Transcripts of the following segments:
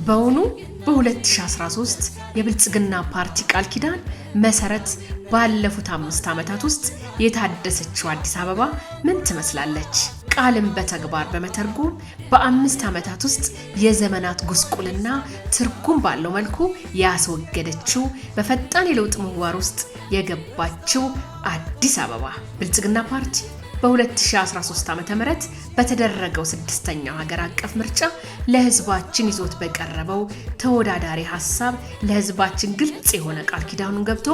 በውኑ በ2013 የብልጽግና ፓርቲ ቃል ኪዳን መሰረት ባለፉት 5 ዓመታት ውስጥ የታደሰችው አዲስ አበባ ምን ትመስላለች? ቃልን በተግባር በመተርጎም በ5 ዓመታት ውስጥ የዘመናት ጉስቁልና ትርጉም ባለው መልኩ ያስወገደችው፣ በፈጣን የለውጥ ምህዋር ውስጥ የገባችው አዲስ አበባ። ብልጽግና ፓርቲ በ2013 ዓ.ም በተደረገው ስድስተኛው ሀገር አቀፍ ምርጫ ለሕዝባችን ይዞት በቀረበው ተወዳዳሪ ሀሳብ ለሕዝባችን ግልጽ የሆነ ቃል ኪዳኑን ገብቶ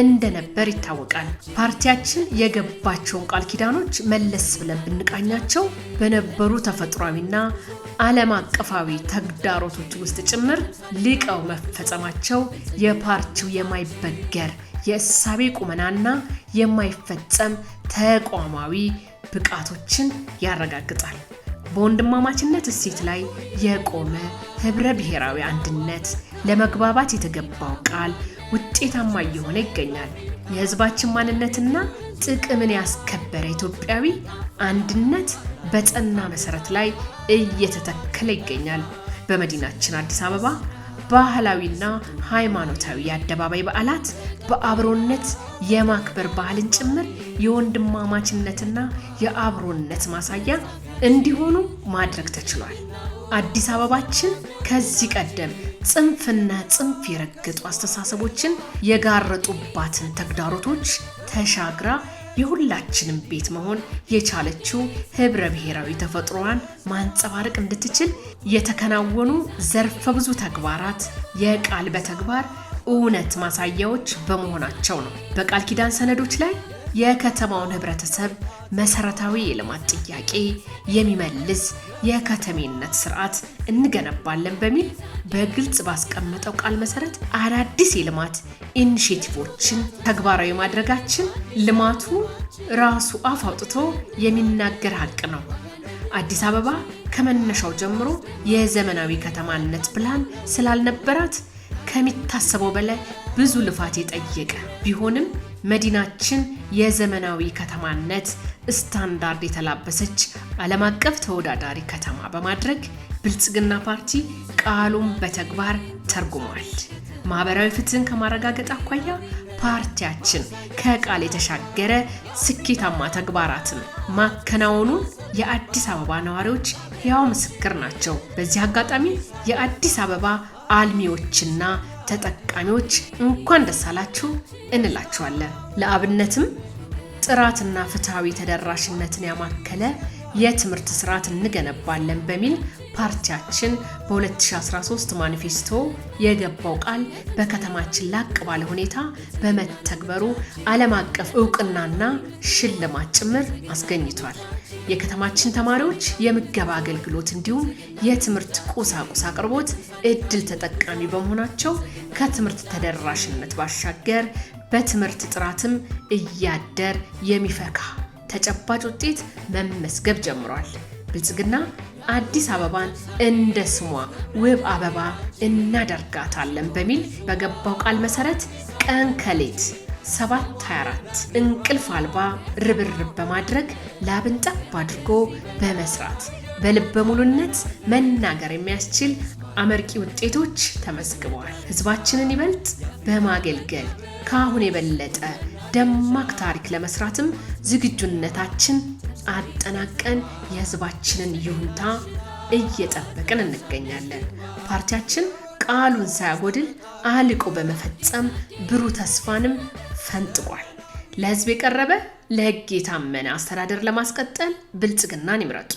እንደነበር ይታወቃል። ፓርቲያችን የገባቸውን ቃል ኪዳኖች መለስ ብለን ብንቃኛቸው በነበሩ ተፈጥሯዊና ዓለም አቀፋዊ ተግዳሮቶች ውስጥ ጭምር ልቀው መፈጸማቸው የፓርቲው የማይበገር የእሳቤ ቁመናና የማይፈጸም ተቋማዊ ብቃቶችን ያረጋግጣል። በወንድማማችነት እሴት ላይ የቆመ ህብረ ብሔራዊ አንድነት ለመግባባት የተገባው ቃል ውጤታማ እየሆነ ይገኛል። የህዝባችን ማንነትና ጥቅምን ያስከበረ ኢትዮጵያዊ አንድነት በጸና መሰረት ላይ እየተተከለ ይገኛል። በመዲናችን አዲስ አበባ ባህላዊና ሃይማኖታዊ የአደባባይ በዓላት በአብሮነት የማክበር ባህልን ጭምር የወንድማማችነትና የአብሮነት ማሳያ እንዲሆኑ ማድረግ ተችሏል። አዲስ አበባችን ከዚህ ቀደም ጽንፍና ጽንፍ የረገጡ አስተሳሰቦችን የጋረጡባትን ተግዳሮቶች ተሻግራ የሁላችንም ቤት መሆን የቻለችው ህብረ ብሔራዊ ተፈጥሮዋን ማንጸባረቅ እንድትችል የተከናወኑ ዘርፈ ብዙ ተግባራት የቃል በተግባር እውነት ማሳያዎች በመሆናቸው ነው። በቃል ኪዳን ሰነዶች ላይ የከተማውን ህብረተሰብ መሰረታዊ የልማት ጥያቄ የሚመልስ የከተሜነት ስርዓት እንገነባለን በሚል በግልጽ ባስቀመጠው ቃል መሰረት አዳዲስ የልማት initiative ኦችን ተግባራዊ ማድረጋችን ልማቱ ራሱ አፍ አውጥቶ የሚናገር ሀቅ ነው። አዲስ አበባ ከመነሻው ጀምሮ የዘመናዊ ከተማነት ፕላን ስላልነበራት ከሚታሰበው በላይ ብዙ ልፋት የጠየቀ ቢሆንም፣ መዲናችን የዘመናዊ ከተማነት ስታንዳርድ የተላበሰች ዓለም አቀፍ ተወዳዳሪ ከተማ በማድረግ ብልጽግና ፓርቲ ቃሉን በተግባር ተርጉሟል። ማህበራዊ ፍትህን ከማረጋገጥ አኳያ ፓርቲያችን ከቃል የተሻገረ ስኬታማ ተግባራትን ማከናወኑን የአዲስ አበባ ነዋሪዎች ሕያው ምስክር ናቸው። በዚህ አጋጣሚ የአዲስ አበባ አልሚዎችና ተጠቃሚዎች እንኳን ደስ አላችሁ እንላችኋለን። ለአብነትም ጥራትና ፍትሐዊ ተደራሽነትን ያማከለ የትምህርት ስርዓት እንገነባለን በሚል ፓርቲያችን በ2013 ማኒፌስቶ የገባው ቃል በከተማችን ላቅ ባለ ሁኔታ በመተግበሩ ዓለም አቀፍ እውቅናና ሽልማት ጭምር አስገኝቷል። የከተማችን ተማሪዎች የምገባ አገልግሎት እንዲሁም የትምህርት ቁሳቁስ አቅርቦት እድል ተጠቃሚ በመሆናቸው ከትምህርት ተደራሽነት ባሻገር በትምህርት ጥራትም እያደር የሚፈካ ተጨባጭ ውጤት መመዝገብ ጀምሯል። ብልጽግና አዲስ አበባን እንደ ስሟ ውብ አበባ እናደርጋታለን በሚል በገባው ቃል መሰረት ቀን ከሌት 7/24 እንቅልፍ አልባ ርብርብ በማድረግ ላብን ጠብ አድርጎ በመስራት በልበ ሙሉነት መናገር የሚያስችል አመርቂ ውጤቶች ተመዝግበዋል። ህዝባችንን ይበልጥ በማገልገል ከአሁን የበለጠ ደማቅ ታሪክ ለመስራትም ዝግጁነታችን አጠናቀን የህዝባችንን ይሁንታ እየጠበቅን እንገኛለን። ፓርቲያችን ቃሉን ሳያጎድል አልቆ በመፈጸም ብሩህ ተስፋንም ፈንጥቋል። ለህዝብ የቀረበ፣ ለህግ የታመነ አስተዳደር ለማስቀጠል ብልጽግናን ይምረጡ።